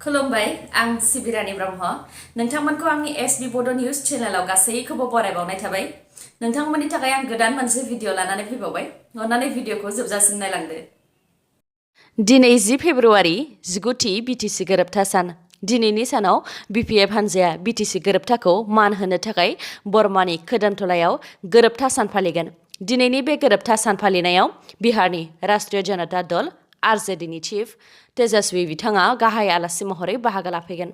खुलुमबाय आं सिबिरानि ब्रह्म नोंथांमोनखौ आंनि sbbodonews चेनेलाव गासैखौबो बरायबावनाय थाबाय नोंथांमोननि थाखाय आं गोदान मोनसे भिडिअ लानानै फैबावबाय अन्नानै भिडिअखौ जोबजासिम नायलांदो दिनै 10 फेब्रुआरि 19थि बिटिसि गोरोबथा सान दिनैनि सानाव बिपिएफ हानजाया बिटिसि गोरोबथाखौ मान होनो थाखाय बर्मानि खोदोमथलायाव गोरोबथा सान फालिगोन दिनैनि बे गोरोबथा सान फालिनायाव बिहारनि राष्ट्रीय जनता दल आरजेडीनि चीफ तेजस्वी बिथाङा गाहाय आलासि महरै बाहागो लाफैगोन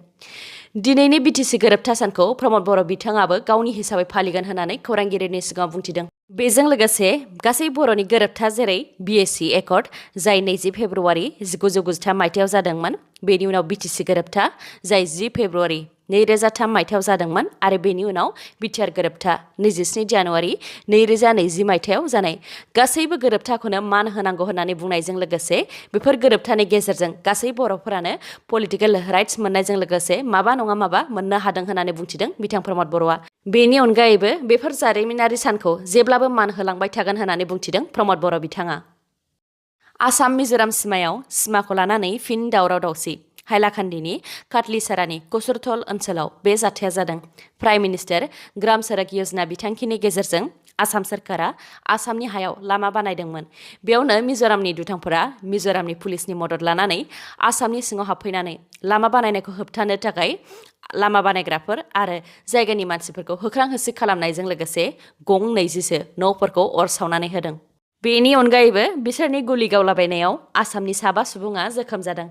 दिनैनि बिटिसि गोरोबथा सानखौ प्रमद बर' बिथाङाबो गावनि हिसाबै फालिगोन होननानै खौरांगिरिनि सिगाङाव बुंथिदों बेजों लोगोसे गासै बर'नि गोरोबथा जेरै बिएसि एकर्ड जाय 20 फेब्रुआरि 1993 मायथाइयाव जादोंमोन बेनि उनाव बिटिसि गोरोबथा जाय 10 फेब्रुआरि 2003 मायथाइयाव जादोंमोन आरो बेनि उनाव बिटिआर गोरोबथा 27 जानुवारि 2020 मायथाइयाव जानाय गासैबो गोरोबथाखौनो मान होनांगौ होननानै बुंनायजों लोगोसे बेफोर गोरोबथानि गेजेरजों गासै बर'फोरानो पलिटिकेल राइट्स मोननायजों लोगोसे माबा नङा माबा मोननो हादों होननानै बुंथिदों बिथां प्रमद बर'आ बेनि अनगायैबो बेफोर जारिमिनारि सानखौ जेब्लाबो मान होलांबाय थागोन होननानै बुंथिदों प्रमद बर' बिथाङा आसाम मिजोराम सिमाखौ लानानै फिन दावराव दावसि हाइलाकान्दिनि काटलिसारानि कसुरथल ओनसोलाव बे जाथाया जादों प्राइम मिनिस्टार ग्राम सड़क योजना बिथांखिनि गेजेरजों आसाम सोरखारा आसामनि हायाव लामा बानायदोंमोन बेयावनो मिजोरामनि दुथांफोरा मिजोरामनि पुलिसनि मदद लानानै आसामनि सिङाव हाबफैनानै लामा बानायनायखौ होबथानो थाखाय लामा बानायग्राफोर आरो जायगानि मानसिफोरखौ होख्रां होसि खालामनायजों लोगोसे गं 20सो न'फोरखौ अर सावनानै होदों बेनि अनगायैबो बिसोरनि गुलि गावलाबायनायाव आसामनि 7 सुबुङा जोखोम जादों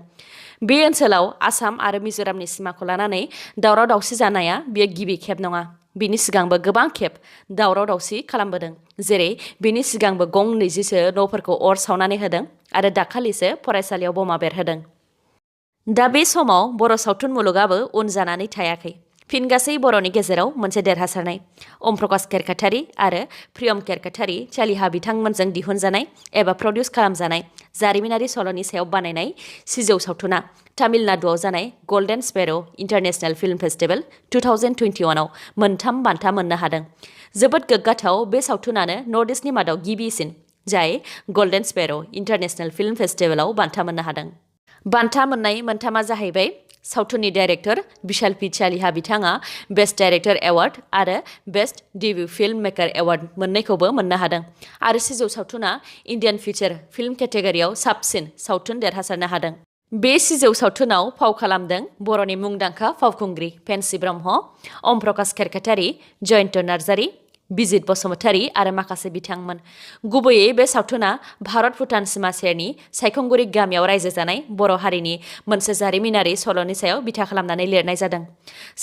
बे ओनसोलाव आसाम आरो मिजोरामनि सिमाखौ लानानै दावराव दावसि जानाया बेयो गिबि खेब नङा बिनि सिगांबो गोबां खेब दावराव दावसि खालामबोदों जेरै बिनि सिगांबो गं 20सो न'फोरखौ अर सावनानै होदों आरो दाखालिसो फरायसालियाव बमा बेरहोदों दा बे समाव बर' सावथुन मुलुगाबो उन जानानै थायाखै फिन गासै बर'नि गेजेराव मोनसे देरहासारनाय ओम प्रकाश केरकाटारि आरो प्रियम केरकाटारि चालिहा बिथांमोनजों दिहुनजानाय एबा प्रडिउस खालामजानाय जारिमिनारि सल'नि सायाव बानायनाय सिजौ सावथुना तामिलनाडुआव जानाय golden spare' international film festival 2021 आव मोनथाम बान्था मोननो हादों जोबोद गोग्गाथाव बे सावथुनानो नर्थ इस्टनि मादाव गिबिसिन जाय गल्डेन स्पेर' इन्टारनेशनेल फिल्म फेस्टिभेलाव बान्था मोननो हादों बान्था मोननाय मोनथामा जाहैबाय सावथुननि डाइरेक्टर बिशाल पि चालिहा बिथाङा बेस्ट डाइरेक्टर एवार्ड आरो best debut film maker award मोननैखौबो मोननो हादों आरो सिजौ सावथुना इन्डियान फिचार फिल्म केटेगरियाव साबसिन सावथुन देरहासारनो हादों बे सिजौ सावथुनाव फाव खालामदों बर'नि मुंदांखा फावखुंग्रि फेन्सि ब्रह्म ओम प्रकाश केरकाटारि जयन्त नार्जारि बिजित बसुमतारी आरो माखासे बिथांमोन गुबैयै बे सावथुना भारत भुटान सिमा सेरनि सायखंगुरि गामियाव रायजो जानाय बर' हारिनि मोनसे जारिमिनारि सल'नि सायाव बिथा खालामनानै लिरनाय जादों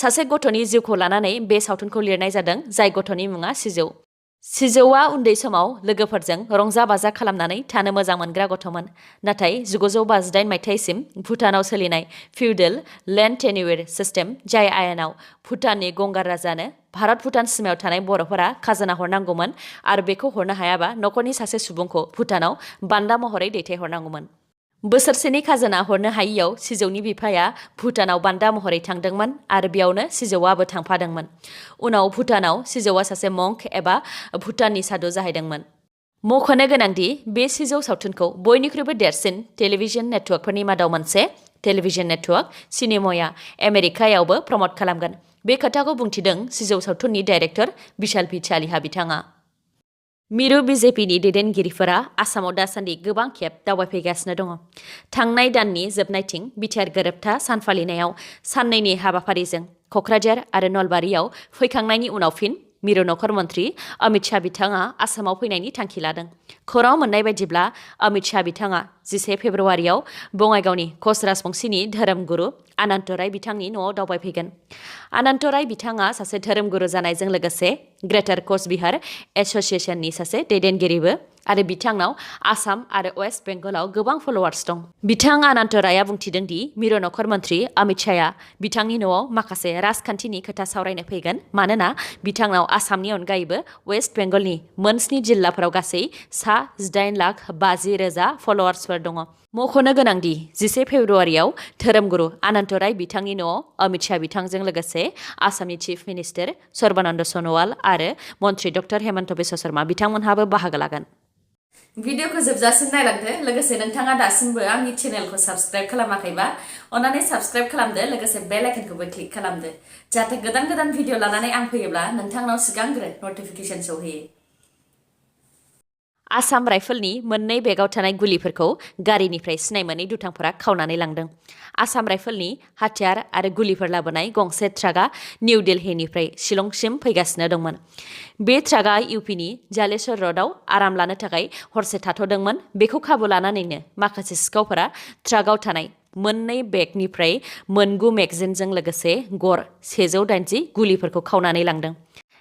सासे गथ'नि जिउखौ लानानै बे सावथुनखौ लिरनाय जादों जाय गथ'नि मुङा सिजौआ उन्दै समाव लोगोफोरजों रंजा बाजा खालामनानै थानो मोजां मोनग्रा गथ'मोन नाथाय 1958 मायथाइसिम भुटानाव सोलिनाय फिउडेल लेन्ड टेन्युर सिस्टेम जाय आयेनाव भुटाननि गंगार राजानो भारत भुटान सिमायाव थानाय बर'फोरा खाजोना हरनांगौमोन आरो बेखौ हरनो हायाबा न'खरनि सासे सुबुंखौ भुटानाव बान्दा महरै दैथायहरनांगौमोन बोसोरसेनि खाजोना हरनो हायियाव सिजौनि बिफाया भुटानाव बान्दा महरै थांदोंमोन आरो बेयावनो सिजौआबो थांफादोंमोन उनाव भुटानाव सिजौआ सासे मंक एबा भुटाननि सादु जाहैदोंमोन मख'नो गोनांदि बे सिजौ सावथुनखौ बयनिख्रुइबो देरसिन टेलिभिजन नेटवर्कफोरनि मादाव मोनसे टेलिभिजन नेटवर्क सिनेमाया आमेरिकायावबो प्रमट खालामगोन बे खोथाखौ बुंथिदों सिजौ सावथुननि डाइरेक्टर बिशाल पि चालिहा बिथाङा मिरु बिजेपिनि दैदेनगिरिफोरा आसामाव दासान्दि गोबां खेब दावबायफैगासिनो दङ थांनाय दाननि जोबनायथिं बिटिआर गोरोबथा सान फालिनायाव साननैनि हाबाफारिजों क'क्राझार आरो नलबारियाव फैखांनायनि उनाव फिन मिरु नखर मन्त्रि अमित शाह बिथाङा आसामाव फैनायनि थांखि लादों खौरां मोननाय बायदिब्ला अमित शाह बिथाङा 10 फेब्रुआरियाव बङाइगावनि कच राजबंशीनि धोरोमगुरु अनन्त राय बिथांनि न'आव दावबायफैगोन अनन्त राय बिथाङा सासे धोरोमगुरु जानायजों लोगोसे ग्रेटार कच बिहार एस'सिएशननि सासे दैदेनगिरिबो आरो बिथांनाव आसाम आरो वेस्ट बेंगलाव गोबां फलोवार्स दं बिथां अनन्त रायआ बुंथिदों दि मिरु नखर मन्त्रि अमित शाहआ बिथांनि न'आव माखासे राजखान्थिनि खोथा सावरायनो फैगोन मानोना बिथांनाव आसामनि अनगायैबो वेस्ट बेंगलनि मोन 7 जिल्लाफोराव गासै 18,50,000 फलोवार्सफोर दङ मख'नो गोनांदि 10 फेब्रुआरियाव धोरोमगुरु अनन्त राय बिथांनि न'आव अमित शाह बिथांजों लोगोसे आसामनि चिफ मिनिस्टार सर्बानन्द सन'वाल आरो मन्त्रि डक्टर हेमन्त बिश्व शर्मा बिथांमोनहाबो बाहागो लागोन भिडिअखौ जोबजासिम नायलांदो लोगोसे नोंथाङा दासिमबो आंनि चेनेलखौ साबस्क्राइब खालामाखैबा अन्नानै साबस्क्राइब खालामदो लोगोसे बेल आइकनखौबो क्लिक खालामदो जाहाथे गोदान गोदान भिडिअ लानानै आं फैयोब्ला नोंथांनाव सिगांग्रो नटिफिकेसन सौहैयो। आसाम राइफलनि मोननै बेगाव थानाय गुलिफोरखौ गारिनिफ्राय सिनाय मोनै दुथांफोरा खावनानै लांदों। आसाम राइफलनि हाथियार आरो गुलिफोर लाबोनाय गंसे ट्राकआ निउ दिल्लीनिफ्राय शिलंसिम फैगासिनो दंमोन। बे ट्राकआ इउपिनि जालेश्वर र'डआव आराम लानो थाखाय हरसे थाथ'दोंमोन। बेखौ खाबु लानानैनो माखासे सिखावफोरा ट्राकआव थानाय मोननै बेगनिफ्राय मोनगु मेगजिनजों लोगोसे गड़ 180 गुलिफोरखौ खावनानै लांदों।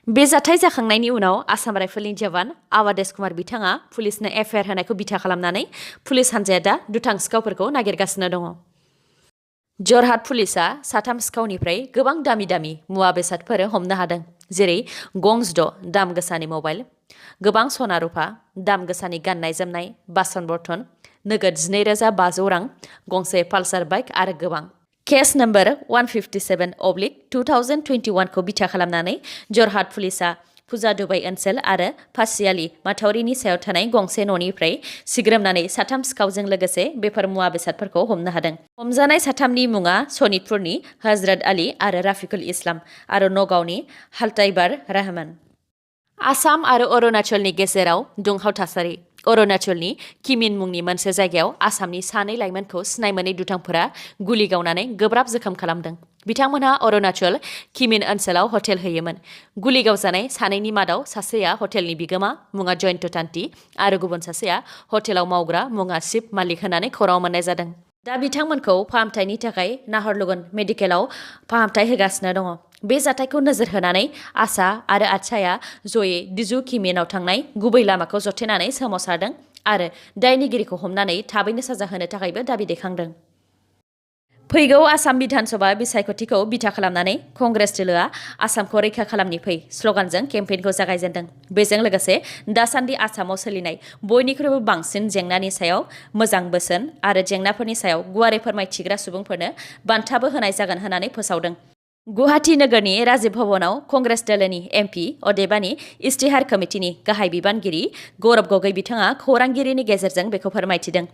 बे जाथाय जाखांनायनि उनाव आसाम राइफलनि जवान आवादेश कुमार बिथाङा पुलिसनो एफआइआर होनायखौ बिथा खालामनानै पुलिस हान्जाया दा दुथां सिखावफोरखौ नागिरगासिनो दङ। जरहाट पुलिसआ साथाम सिखावनिफ्राय गोबां दामि दामि मुवा बेसादफोर हमनो हादों, जेरै गं6 दाम गोसानि मबाइल, गोबां सना रुफा, दाम गोसानि गाननाय जोमनाय, बासन बर्तन, नोगोद 12,500 रां, गंसे पालसार बाइक आरो गोबां। केस नम्बर 157/2021 खौ बिथा खालामनानै जरहाट पुलिसआ फुजा दुबाई ओनसोल आरो फासियालि माथावरिनि सायाव थानाय गंसे न'निफ्राय सिग्रोमनानै साथाम सिखावजों लोगोसे बेफोर मुवा बेसादफोरखौ हमनो हादों। हमजानाय साथामनि मुङा सनितपुरनि हजरत आली आरो राफिकुल इस्लाम आरो नगावनि हालताइबार रहमान। आसाम आरो अरुणाचलनि गेजेराव दुंहाव थासारि। अरुणाचलनि किमिन मुंनि मोनसे जायगायाव आसामनि सानै लाइमोनखौ सिनाय मोनै दुथांफोरा गुलि गावनानै गोब्राब जोखोम खालामदों। बिथांमोनहा अरुणाचल किमिन ओनसोलाव हटेल होयोमोन। गुलि गावजानाय सानैनि मादाव सासेया हटेलनि बिगोमा मुङा जयन्त तान्ति आरो गुबुन सासेया हटेलाव मावग्रा मुङा शिव मालिक होननानै खौरां मोननाय जादों। दा बिथांमोनखौ फाहामथायनि थाखाय नाहरलुगुन मेडिकेलाव फाहामथाय होगासिनो दङ। बे जाथायखौ नोजोर होनानै आसा आरो आचाया जयै दिजु किमिनाव थांनाय गुबै लामाखौ जथेनानै सोमावसारदों आरो दायनिगिरिखौ हमनानै थाबैनो साजा होनो थाखायबो दाबि दैखांदों। फैगौ आसाम बिधानसभा बिसायख'थिखौ बिथा खालामनानै कंग्रेस दोलोआ आसामखौ रैखा खालामनि फै स्ल'गानजों केम्पेइनखौ जागायजेनदों। बेजों लोगोसे दासान्दि आसामाव सोलिनाय बयनिख्रुइबो बांसिन जेंनानि सायाव मोजां बोसोन आरो जेंनाफोरनि सायाव गुवारै फोरमायथिग्रा सुबुंफोरनो बान्थाबो होनाय जागोन होननानै फोसावदों। गुवाहाटी नोगोरनि राजीव भवनाव कंग्रेस दोलोनि एमपि अदेबानि इस्तिहार कमिटिनि गाहाय बिबानगिरि गौरब गगৈ बिथाङा खौरांगिरिनि गेजेरजों बेखौ फोरमायथिदों।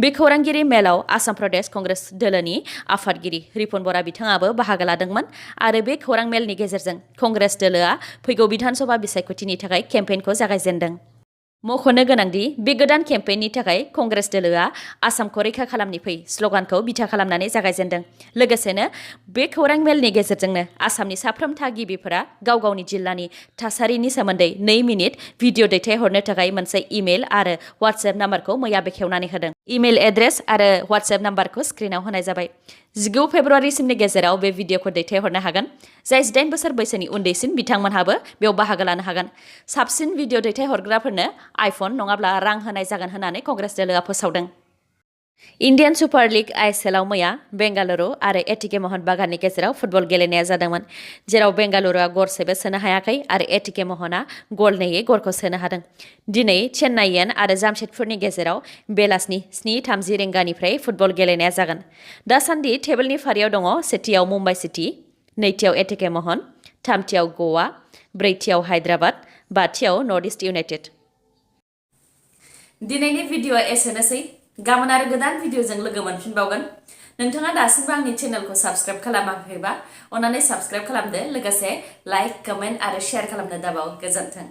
बे खौरांगिरि मेलाव आसाम प्रदेश कंग्रेस दोलोनि आफादगिरि रिपुन बरा बिथाङाबो बाहागो लादोंमोन आरो बे खौरां मेलनि गेजेरजों कंग्रेस दोलोआ फैगौ बिधानसभा बिसायख'थिनि थाखाय केम्पेइनखौ जागायजेनदों। मख'नो गोनांदि बे गोदान केम्पेइननि थाखाय कंग्रेस दोलोआ आसामखौ रैखा खालामनि फै स्ल'गानखौ बिथा खालामनानै जागायजेनदों। लोगोसेनो बे खौरां मेलनि गेजेरजोंनो आसामनि साफ्रोम थागिबिफोरा गाव गावनि जिल्लानि थासारिनि सोमोन्दै 2 मिनिट भिडिअ' दैथायहरनो थाखाय मोनसे इमेल आरो वाट्सएप नाम्बारखौ मैया बेखेवनानै होदों। इमेल एड्रेस आरो वाट्सएप नाम्बारखौ स्क्रिनाव होनाय जाबाय। 19 फेब्रुवारिसिमनि गेजेराव बे भिडिअ'खौ दैथायहरनो हागोन। जाय 18 बोसोर बैसोनि उन्दैसिन बिथांमोनहाबो बेयाव बाहागो लानो हागोन। साबसिन भिडिअ' दैथायहरग्राफोरनो आइफन नङाब्ला रां होनाय जागोन होननानै कंग्रेस दोलोआ फोसावदों। इन्डियान सुपार लीग आइएसएलआव मैया बेंगालुरु आरो एटिके महन बागाननि गेजेराव फुटबल गेलेनाया जादोंमोन, जेराव बेंगालुरुआ गरसेबो सोनो हायाखै आरो एटिके महना गल नेयै गरखौ सोनो हादों। दिनै चेन्नाइयन आरो जामशेदपुरनि गेजेराव बेलासिनि 7:30 रिंगानिफ्राय फुटबल गेलेनाया जागोन। दासान्दि टेबोलनि फारियाव दङ सेथियाव मुम्बाइ सिटी, नैथियाव एटिके महन, थामथियाव गवा, ब्रैथियाव हायद्राबाद, बाथियाव नर्थ इस्ट इउनाइटेड। दिनैनि भिडिअ'आ एसेनोसै। गाबोन आरो गोदान भिडिअ'जों लोगो मोनफिनबावगोन। नोंथाङा दासिमबो आंनि चेनेलखौ साबस्क्राइब खालामाखैबा अन्नानै साबस्क्राइब खालामदो लोगोसे लाइक, कमेन्ट आरो शेयार खालामनो दाबाव। गोजोन्थों।